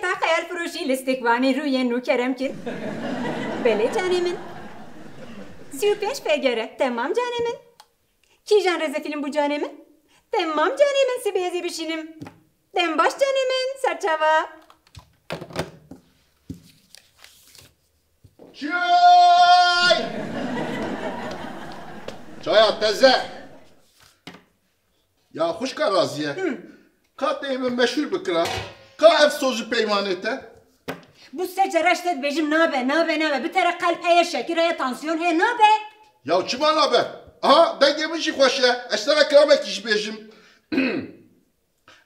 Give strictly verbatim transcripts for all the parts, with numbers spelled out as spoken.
Te xeyal firoşî lîstikvanî rûyên nû kerem kir. Belê canê min. Sî û pênc P G R. Temam canê min. Kîjan rêzefîlm bû canê min? Temam canê min, sibê ez ê bişînim. Dem baş canê min, serçava. Çay! Çaya teze! Ya xwişka Raziye, ka tê min meşhûr bikira, ka ev soz û peymanê te? Bû sê cara ji te dibêjim nabe, nabe, nabe. Bi te re qelb heye, şekir heye, tansiyon heye, nabe. Ya çima nabe? Aha, dengê min jî xweş e. Ez te re kilamekî jî bêjim.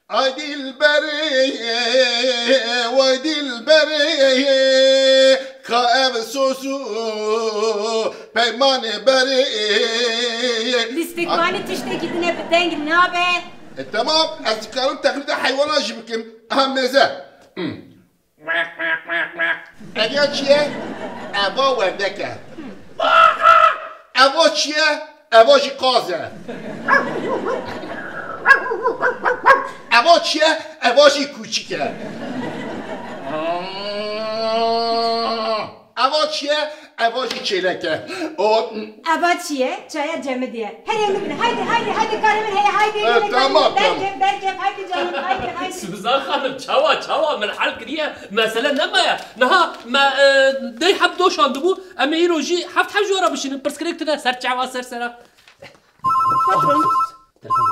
Ay dilberê, way dilberê, ka ev soz û peymanê berê. Lîstikvanî tiştekî din e, bi deng nabe. E, temam, ez dikarim teqlîda heywana jî bikim. Aha, mêze. Ev ya çi ye? Eva werdek e. Eva çi ye? Eva jî qaz e. Eva çi ye? Eva jî kûçik e. Eva çi ye? Eva jî çêlek e. O Eva çi ye? Çaya cemidî ye. Herê min, haydi, haydi, haydi, karê min heye, haydi, Evet, haydi, tamam, haydi, tamam. Berkev, berkev, haydi canım, haydi, haydi. Suzan Hanım, çawa, çawa, min hel kiriye, mesele nemaye. Niha me, e, deh heb doşandibû, em ê îro jî heft heb ji we re bişînin, pirsgirêk tune, ser çava, ser sera. Patron. Telefon.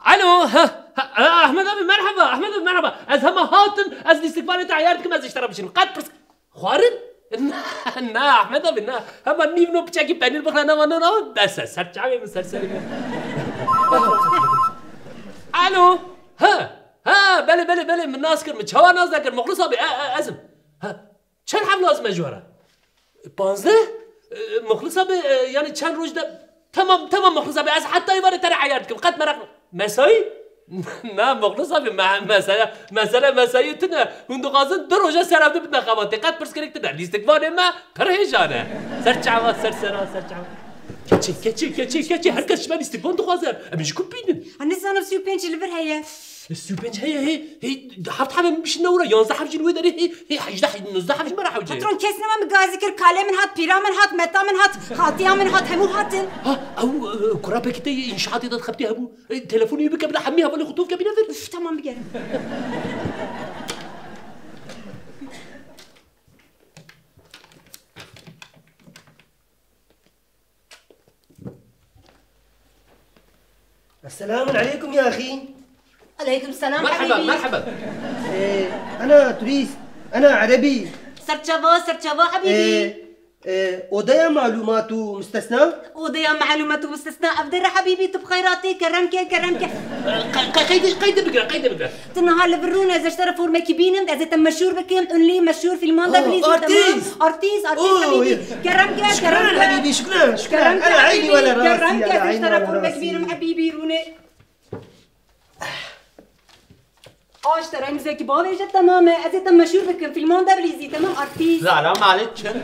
Alo, ha, ha, Ahmet abi merhaba, Ahmet abi merhaba. Ez hema hatim, ez lîstikvanê te eyar dikim, ez ji te re bişînim. Qet pirs-, Xwarin? Na, na, Ahmet abi, na. Hema nîv no piçekî penîr bixle nava no, nava, bes e. Ser çavê min, ser serê min. Alo. Ha. Ha, belê, belê, belê, min nas kir, min çawa nas nekir, Muxlis abi, e, e, ez im. Ha. Çend hev lazim e ji we re? Panzdeh? E, Muxlis abi, e, yani çend roj de Temam, temam Muxlis abi, ez heta êvarê te re eyar dikim. Qet meraq ne. Mesayî? Na Muxlis abi, me-, mesele, mesele mesayî tune. Hûn dixwazin du roja ser hevdû bidine xebatê. Qet pirsgirêk tune. Lîstikvanê me pir hêja ne. Ser çava, ser sera, ser çava. Keçê, keçê, keçê, keçê. Her kes ji me lîstikvan dixwaze. Em ê ji ku bînin? Ha, nizanim, sî û pênc li vir heye. Sî û pênc heye, hê, hê, heft hebe min bişîne wira, yanzdeh heb jî li wê derê, hê, hê, hejdeh, nozdeh heb ji me re hewce. Patron, kes nema min gazî kir, kalê min hat, pîra min hat, meta min hat, xaltiya min hat, hemû hatin. Ha, ew, e, kura pekî te yê înşaatê de dixebitî hebû. E, telefonê wî bike bila hemî hevalê xwe tov ke bîne vir. Üf, tamam, bigerim. السلام عليكم يا أخي. عليكم السلام مرحبا، حبيبي. مرحبا. إيه، أنا توريست، أنا عربي. Serçava, serçava, حبيبي. إيه، إيه، أوديا معلومات مستثنى؟ أوديا معلومات مستثنى. أبدر حبيبي، tu bi xeyratî, kerem ke, kerem ke. Qe-, qe-, qeyde, qeyde bigire, qeyde bigire. Tu niha li vir rûne, ez ê ji te re formekî bînim, ez ê te meşhûr bikim, ünlü, meşhûr, filman de Oh, bilîzî, artist. Tamam. Artist, artist Oh, habîbî. yeah. Kerem ke, Şükran kerem ke. Habîbî, şükran, şükran. Kerem ke Ala eyni habîbî, wala rasi, kerem ke, ala ez ji te re eyni wala formekî rasi. bînim, habîbî, rûne. Aş te re muzekî bavêje, temam e. Ez ê te meşhûr bikim, filman de bilîzî, tamam, artist. Selam aleyküm.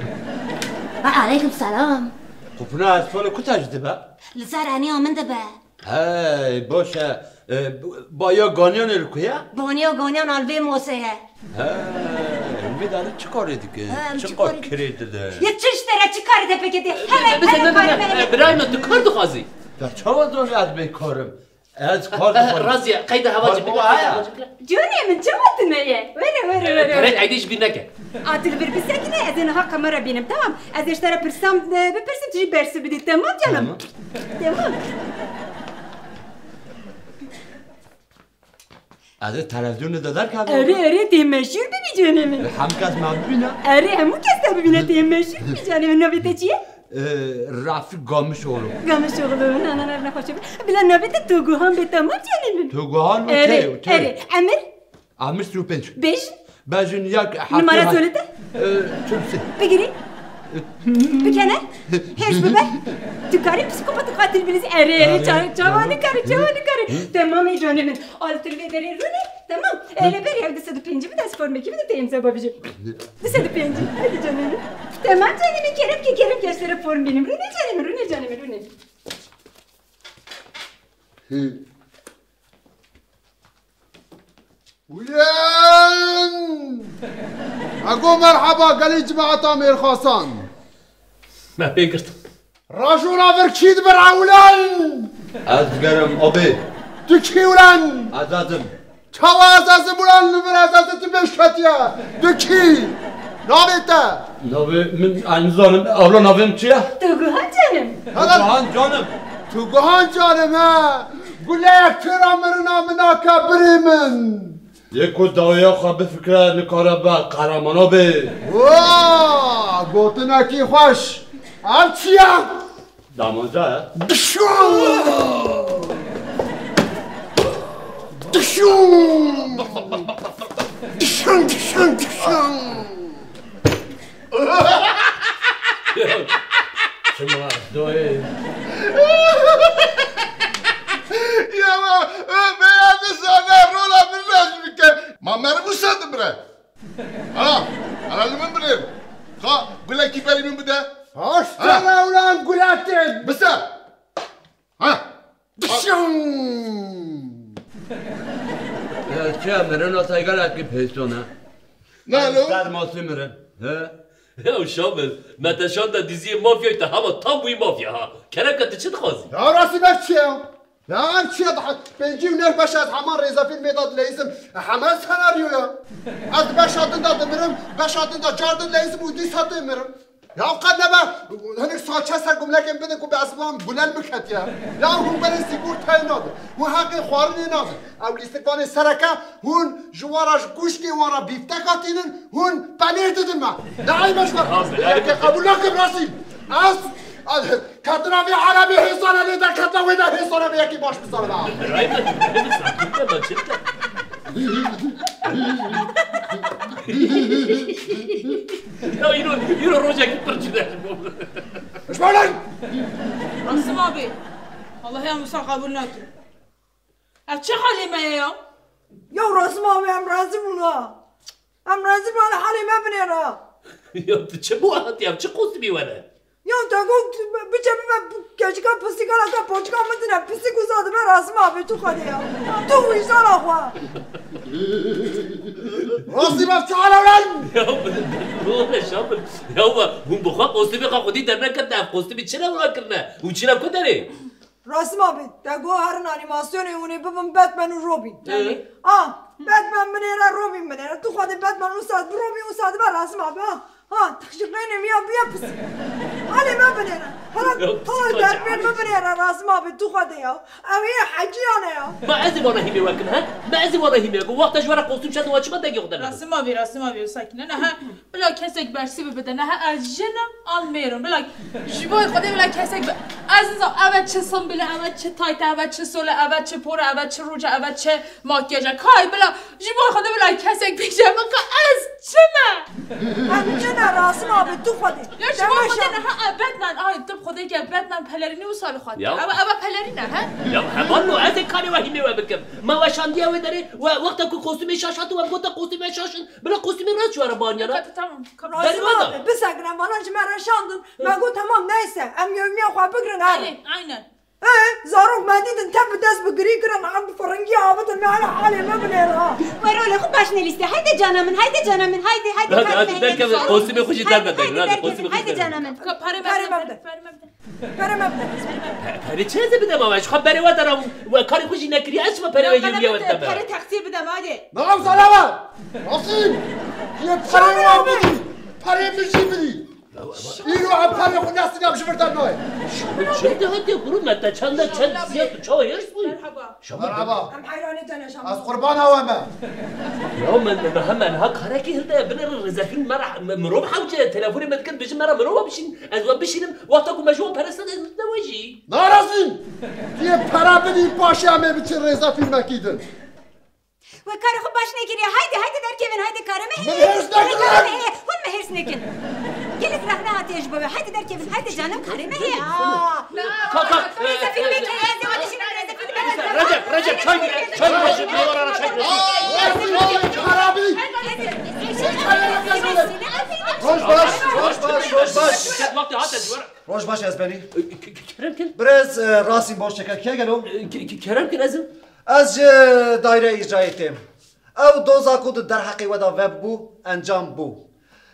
Ve aleyküm selam. Qupuna ez polê ku te ji dibe? Li ser eniya min dibe. Hey, boş e. E, bu, baya ganyan li ku ye? Baniya ganyan alvê mosê ye. He, em vê danî çi karê dike? He, em Çi çi qas karê kirê dide? Ya çi ji te re çi karê te pêkê tê? Hele, Be-, be-, hele ne, ne, karê ne, me, hele. e, birayê min, tu kar dixwazî? Ya çawa dor ez bê karim? Ez kar dixwazim. Raziye, qeyde hewa Kar çi bû bike, haya. Hewa çi bike. Canê min, çawa tune ye? Were, were, were, Perê were. Eydê ji bîr neke. A, tu li vir bisekine, ez ê niha kamera bînim, tamam. Ez ê ji te re pirsam, e, bipirsim, tu jî bersiv bidî, temam canım? Tamam. Temam. Ez ê televizyonê de derkevim. Erê, erê, tê meşhûr bibî canê min. Hemû kes me bibîne. Erê, hemû kes te bibîne, tê meşhûr bibî canê min. Navê te çi ye? Ee, Rafik Gamişoğlu. Gamişoğlu, na, na, na, nexweş e. Bila navê te Toguhan be, temam canê min. Toguhan, Erê, okey, okey. Erê, emir? Amir sî û pênc. Bêj. Bejin yek heft Numara heft. Söyle de. Ee, çil sê. Bigirî. Bikene. Hêş bibe. Tu karî psîkopatî qatil bilîzî. Erê, erê, Erê. ça-, çawa nikarî, çawa nikarî. Hı? Temam, ê canê min. Al tu li vê derê rûnê. Temam. Erê berê ew du sed û pêncî bide, ez formekî bide, te imza babijî. Du sed û pêncî. Hadi canê min. Temam canê min, kerem ke, kerem ke, ez te re form bînim. Rûnê canê min, rûnê canê min, rûnê. Hı. Ulen! Ego merheba gelî cemaeta mêrxasan. Me pê girt. Rajola vir kî dibir ulen? Ez digerim abê. Tu kî ulen? Ez ez im. Çawa ez ez im ulen li vir ez ez tu pêş ketiye? Tu kî? Navê te? Navê min, ez nizanim. Ewla navê min çi ye? Tu guhan canim. Hala Guhan canim. Tu guhan canim he. Guleyek têra mirina min nake birê min. Yê ku dawiya xwe bifikire, nikare be qehreman abê. Wa, gotinekî xweş. Ev çi ye? Damanca ye. Dişon! Dişon! Dişon, dişon, dişon! Çima doyê? Ya ma, e, beya dizane rola min raz bike. Ma meribûsa dibire. Ana, ana li min binêr. Ka, gulekî berî min bide. Haştana ulan gulatê. Bise. Ha. Dişon! Ya, çi ya, mirin o taygalakî pêştona. Ne lo? Dermasî mirin. He? Ya Şamil, me te şanda diziyê mafyayê te hema tam bûyî mafya ha. Kerem ke tu çi dixwazî? Ya rastî ber çi ya? Ya ev çi ya? Daha pêncî û neh beş ez heman rêzefîlmê de dileyîsim. Heman senaryo ya. Ez beşa din de dimirim, beşa din de car din dileyîsim û dîsa dimirim. Ya qet nebe hinek saçe ser gumlekên bidin ku bi ez wan gulel biketiye. Ya hûn berê sîgortayê nadin. Hûn heqê xwarinê nadin. Ew lîstikvanê sereke hûn ji wan re ji kuşkê wan re bîfteka tînin, hûn penêr didin me. Ne eyb e ji wan. Abi, Yekê qebûl nakim Rasîm. Ez, ez ketina vê erebê hêsana lê derketine wê de hêsana vê yekî baş bizane be. Eyb e, eyb e, sakin be, sakin be. Ya îro, îro rojekî pir cide ji bo min. Ji bo min! Rasim abi. Allah'ı ya Musa kabul nake. Ev çi halê me ye ya? Ya Rasim abi, em razî bûn ha. Em razî bûn, halê me binêre. Ya tu çi bo hatî, ev çi kostîmî were? Ya te got biçe bibe keçika pisîka, te paçika min dine, pisîk wisa dibe Rasim abi, tu Xwedê ya. Tu wijana xwe. Rastî be çi hala lan? Ya, ne oluyor Şamil? Ya, hûn bi xwe kostîmê xwe xwedî derneketine, ev kostîmî çi ne wira kirine? Hûn çîne ku derê? Rasim abi, te got herin anîmasyonê hûn ê bibin Batman û Robin. Ee? Ah, Batman binêre, Robin binêre. Tu Xwedê Batman wisa bi Robin wisa dibe Rasim abi, ha. Ha, teşiqeynê miya biya pis. Halê me binêre. Hala Ya, tala Sima derpên Cahil. Me binêre Rasim abi, tu Xwedê ya. Ew ê heciyane ya. Ma ez ê vana hîmê we kim, he? Ma ez ê vana hîmê we kim. Wexta ji we re kostûm şert û we çima dengê xwe dernedin? Rasim abi, Rasim abi, sakine. Ne, ha, bila kesek bersî bi bide. Ne, ha, ez jinim an mêrim. Bila ji bo Xwedê bila kesek be-, ez nizam, eve çi simbile, eve çi tayte, eve çi sole, eve çi pore, eve çi rûce, eve çi makyaja. Kay bila, ji bo Xwedê bila kesek bêje min ka ez çi me? Em çi ne Rasim abi, tu Xwedê. Ya ji bo Xwedê ne, ha, Batman, ay, tu Xwedê ke Batman pelerînî wisa li xwe. Ya. Eve, eve pelerîn e, he? Ya hevalno, ez ê karê we hîmê we bikim. Ma we şandiye wê derê, we wexta ku kostûmê şaş hat û em gote kostûmê şaş in, bila kostûmê rast ji we re baniyana. Ka-, tamam. Ka-, Rasim abi, bisekine, vana ji me re şandin. Me got, tamam, neyse. Em yevmiya xwe bigirin, herin. Aynen, aynen. E, zarok me dîtin, tev bi dest bi girî kirin, em bi firingî avitin, me hele halê me binêre ha. We rolê xwe baş nelîste. Haydi cana min, haydi cana min, haydi, haydi, Hadi, hadi, hadi, derkeve, kostûmê xwe jî derve derin, hadi, kostûmê xwe jî derve. Haydi cana min. Ka-, pare me bide, pare me bide. Pere me bide. Pe-, pere çi ez ê bidem ama? Ji xwe berê we dera û we karê xwe jî nekiriye, ez çima pere we yê wiya we didem? Pere taksiyê bidem, hadi. Na, zalawa! Rasim! Yê pere we bidî! Pere min jî bidî! Îro em pere xwe nesîne em ji vir dernayê. Çi bide hatiye guru me te çanda çend ziyad tu çawa hêrs bûyî? Merhaba. Şamil. Merhaba. Em heyranê te ne Şamil. Ez qurbana we me. Ya me, me, me hemen ha karekî hilde binêrin rêzefîlm me re, me, mirov hewce telefonê me dikin, bêjin me re mirova bişîn. Ez we bişînim, wexta ku me ji wan pere stend, ez bidime we jî. Narazî! Tu yê pere bidî, paşê em ê biçin rêzefîlmekî din. We karê xwe baş nekiriye. Haydi, haydi derkevin, haydi karê me heye. Min hêrs nekiriye. Karê me heye. Hûn me hêrs nekin. Gelek rexne hatiye ji bo we. Haydi derkevin, haydi canim, karê me heye. Aa. Ka, ka, Rêzefîlmekî, ez ê we dişînim, rêzefîlmekî. Recep, Recep, çay gir, çay gir, Recep, ne var ara çay gir. Roj baş, roj baş, roj baş. Wextê hate ji we re. Roj baş, ez benî. Kerem kin. Birêz, e, Rasim Boşçeka, kê gelo? Kerem kin, ez im. Ez ji daîre îcrayê têm. Ew doza ku di derheqê we de vebû, encam bû.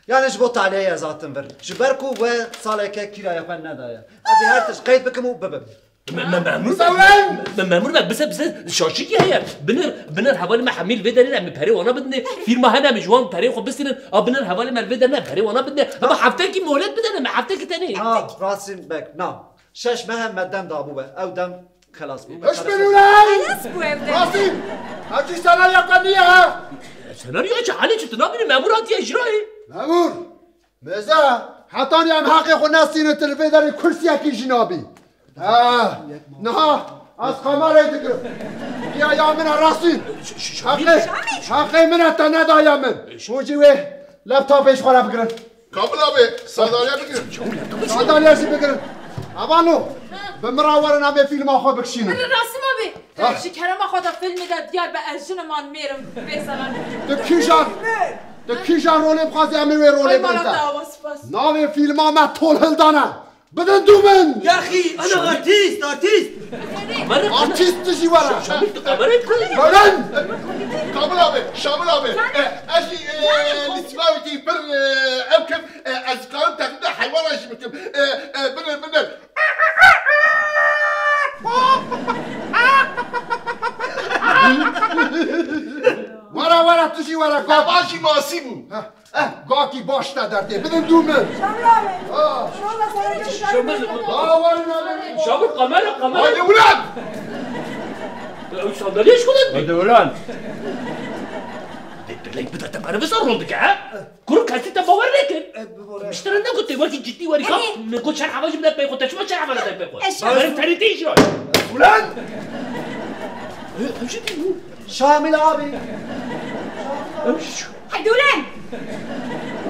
Yanî ji bo taliyê ez hatim vir. Ji ber ku we saleke kîraya xwe nedaye. Ez ê her tişt qeyd bikim û bibim. Me, me, memur me, Sewlen! Me, memur me, bise, bise, şaşik ya ya. Binir, binir hevalê me hemî li vê derê ne, min perê wana bidinê. Firma hene, min ji wan perê xwe bistînin. A binir hevalê me li vê derê ne, perê wana bidinê. Ama heftekî molet bidene, me heftekî tenê. Na, Rasim Bek, na. Şeş meh me dem dabû be. Ew dem xelas bû. Hiç bin Ulan! Xelas bû ev dem. Rasim! Hacî senarya ka niye ha? Senaryo çi? Halê çi? Tu nabînî memur hatiye icrayê. Memur! Mêze, hetanî em heqê xwe nestînin, tu li vê derê kursiyekî jî nabî. Ha, niha ez kamerayê digirim. Ya, ya min e Rasîn. Heqê, heqê min e te nedaye min. Hûn jî wê laptopê ji xwe re bigirin. Kamil abi, sandalye bigirin. Sandalye jî bigirin. Hevalno, bi min re werin em ê fîlma xwe bikişînin. Rasim abi, Ha. Ji kerema xwe de filmê de diyar be ez jinim an mêrim vê sala. Tu kîjan, tu kîjan rolê bixwazî em ê wê rolê Ay bidin mala te. Dawa spas. Navê fîlma me Tol Hildan e. Bidin dû min. Yaxî, ana artîst, artîst. Artîst tu jî were. Şamil tu kamerayê bikin. Bidin. Kamil abi, Şamil abi. E, ez jî, e, li sînavekî pir, e, ew kim, e, ez karim teqlîda heywana jî bikim. E, e, bidin, bidin. Were, were, tu jî were, gak. Ev jî masî bû. Heh, eh, gakî baş te derdê. Bidin dû min. Şamil abi. Ha. Şamil abi. Ha, werin, werin. Şamil, kamera, kamera. Haydi ulan! Ew sandalye ji ku de? Haydi ulan. Dilek bide te meriv ser rol dike, ha? Kur kesî te bawer nekir. E, bibore. Mişteri ne gote, wekî cidî werî ka. Erê. Min got şer hava jî bide pey xwe, te çima şer hava te pey xwe? Eş. Benim terî tî jî. Ulan! E, ew jî dî. Şamil abi. Ew jî. Hadi ulan!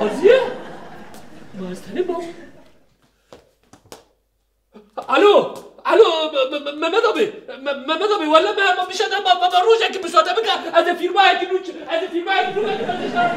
Aziye? Ma ez tenê mam. Alo, alo, Me-, Me-, Me-, Mehmet abi, Me-, Mehmet abi, wele me, me bir şey de, me, me, me rojekî müsaade bike, ez ê firmayekî nû, ez ê firmayekî nû, ez ê